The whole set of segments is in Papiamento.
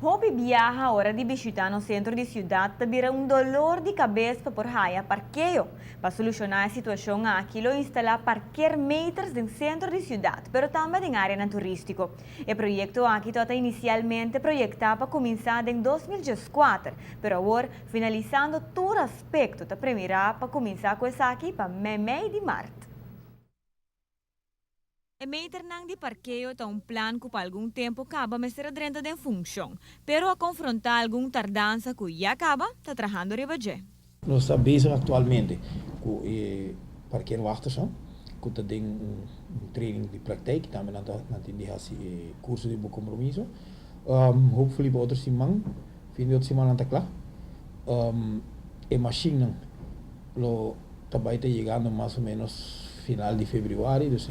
Hopi biaha ora di bishita nos centro di ciudad ta bira un dolor di cabes pa por haya parkeo. Pa soluciona e situacion aki lo instala parkeermeters den centro di ciudad, pero tambe den areanan turistico. E proyecto aki tabata inicialmente proyecta pa cuminsa den 2014, pero awor, finalisando tur aspecto, ta premira pa cuminsa cu esaki pa mei di maart. E meternan di parkeo ta un plan cu pa algun tempo caba mester a drenta den funcion, pero a confronta algun tardansa cu ya caba ta trahando riba dje. Nos ta bezig actualmente cu e parkeerwachters, cu ta den un training di praktijk, tambe nan tin di haci e curso di compromiso. Hopefully pa otro siman, fin di otro siman nan ta cla. E machine lo tambe ta yegando mas o menos final di februari, dus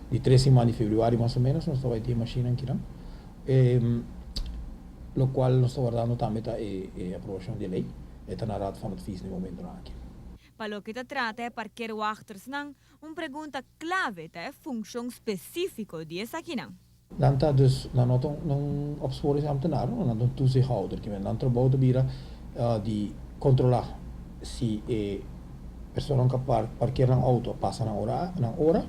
di 3 siman di februari mas o menos, nos tambe tin machine aki no. Lo cual nos ta wardando tambe ta e aprobacion di ley, ta na Raad van Advies na momento aki. Pa loke ta trata e parkeerwachters nan, un pregunta clave ta e funcion specifico di esakinan. Nan ta dus nan no ta un opsporingsambtenaar, nan ta un toezichthouder, cu nan trabou ta bira di controla si e persona cu parkeer nan auto pasa nan ora,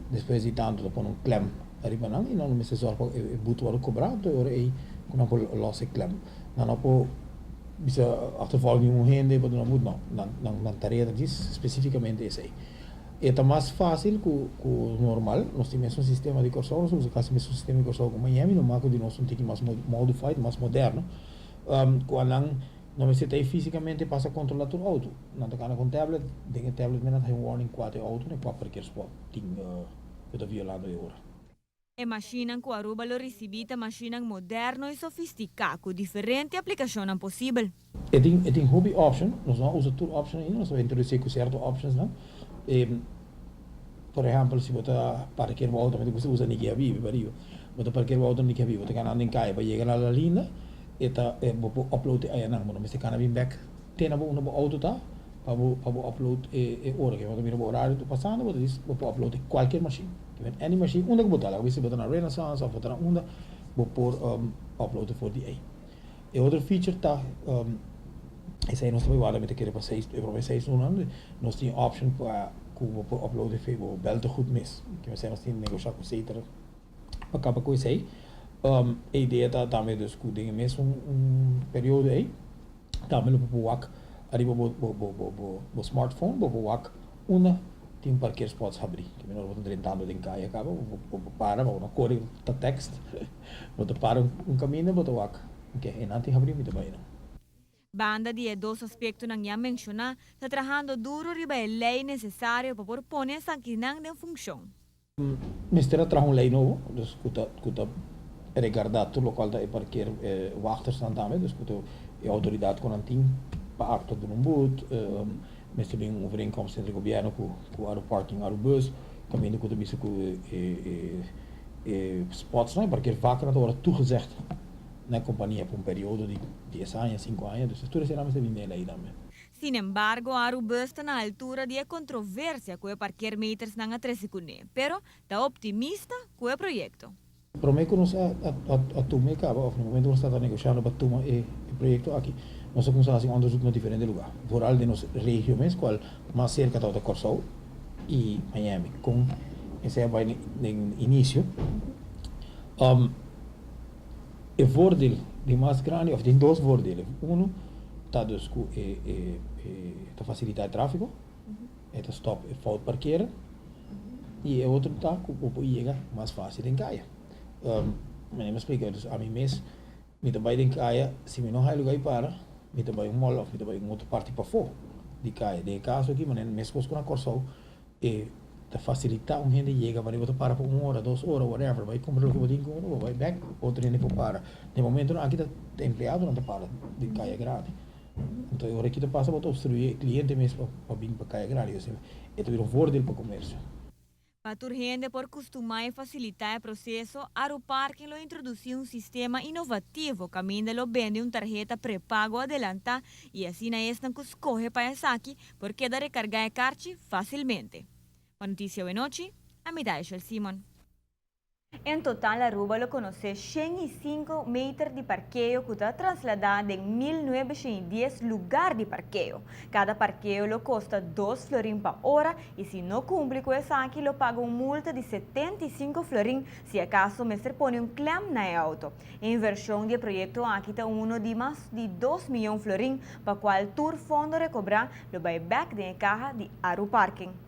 despues di tanto ta pone un klem ariba nan y nan mester zorg pa e boete worden cobra, anto ora ey cu nan por los e klem. Nan no por bisa achtervolging un hende pa duna boete, no. Nan tarea ta specificamente esey. E ta mas facil cu normal, nos tin mesun sistema di Corsou, nos usa casi mesun sistema di Corsou cu Miami, no mas cu di nos un tiki mas modified, mas moderno. Cu nan no mester ta fisicamente pasa controla tur auto. Nan ta cana cu tablet, den e tablet mes nan ta un warning cua ta auto, ne cua parkeerspot tin cu ta violando e ora. E machine cu Aruba lo ricibi ta machine moderno y sofistica cu diferente aplicacion posibel. E tin hopi option, nos no usa tur option ainda, nos ta introduci cu cierto options, no? Por ehempel, si bo ta parkeer bo auto, bo usa Niki Habibi, pariba. Bo ta parkeer bo auto Niki Habibi, bo ta cana den caya pa yega na La Linda, e ta bo por upload e ayanan, bo no mester cana bin back te na bo unda bo auto ta, pa bo upload e ora, cu bo ta mira bo horario ta pasando, bo ta bo por upload cualkier machine. Any machine, unda cu bo ta, laga bo ta na Renaissance of bo ta na unda, bo por upload for di ey. E otro feature ta, esey nos tambe warda kere pa 6, e prome 6 luna, nos tin option pa cu bo por upload e bo beltegoed mes. Cu nos tin negocia cu Setar pa caba cu esey. E idea ta tambe dus cu den mes un periodo ey, tambe lo por wak ariba bo smartphone, bo por wak unda tin parkeerspots habri. Cu no bo ta drentando den caya caba, bo para, bo no core ta text, bo ta para un camino, bo ta wak. Ok, e nan tin habri, mi ta bay no. Banda di e dos aspectonan ya menciona, ta trahando duro riba e ley necesario pa por pone esakinan den funcion. Mester a traha un ley nobo, dus cu ta regarda tur locual ta e parkeer wachters nan tambe, dus cu ta e autoridad cu nan tin pa actua den un boete, mester bin un overeenkomst entre gobierno cu Aru Parking, Arubus, caminda cu ta bisa cu e spots nan, parkeervakken nan ta worden toegezegd na compania pa un periodo di 10 aña, 5 aña, dus tur esey mester bin den ley tambe. Sin embargo, Arubus ta na altura di e controversia cu e parkeermeters nan a trece cune, pero ta optimista cu e proyecto. Prome cu nos a tuma caba, of na momento cu nos ta negociando pa tuma e proyecto aki, nos a cuminsa haci onderzoek na diferente lugar. Vooral den nos regio mes, cual mas cerca ta Corsou y Miami. Cu esey a bay den inicio. E voordeel di mas grandi, of tin dos voordelen. Uno, ta dus cu e ta facilita e trafico, e ta stop e fout parkeren. Y e otro ta cu bo por yega mas facil den caya. Mi ta splica, dus ami mes, mi ta bay den caya, si mi no hay lugar para, mi ta bay un mall of mi ta bay un otro parti pafo di caya. Den caso aki, manera mescos cu na Corsou, e ta facilita un hende yega, pa bo ta para pa un ora, 2 ora, whatever, bay cumpra loke bo tin cumpra, bay back, otro hende por para. Den momento aki ta empleado nan ta para di caya grandi. Anto, ora cu ta pasa, bo ta obstrui e cliente mes pa bin pa caya grandi. Osea, e ta un voordeel pa comercio. Pa tur hende por custuma y facilita e proceso, Aru Parking lo introduci un sistema inovativo caminda lo bende un tarheta prepago adelanta y asina esnan cu scoge pa esaki por keda recarga e carchi facilmente. Pa Noticia Anochi, ami Simon. En total, Aruba lo conoce 105 meter di parkeo cu ta traslada den 1910 lugar di parkeo. Cada parkeo lo costa 2 florin pa ora y si no cumpli cu esaki, lo paga un multa di 75 florin si acaso mester pone un klem na auto. E inversion di e proyecto aki ta uno di mas di 2 miyon florin, pa cual tur fondo recobra lo bay back den caha di Aru Parking.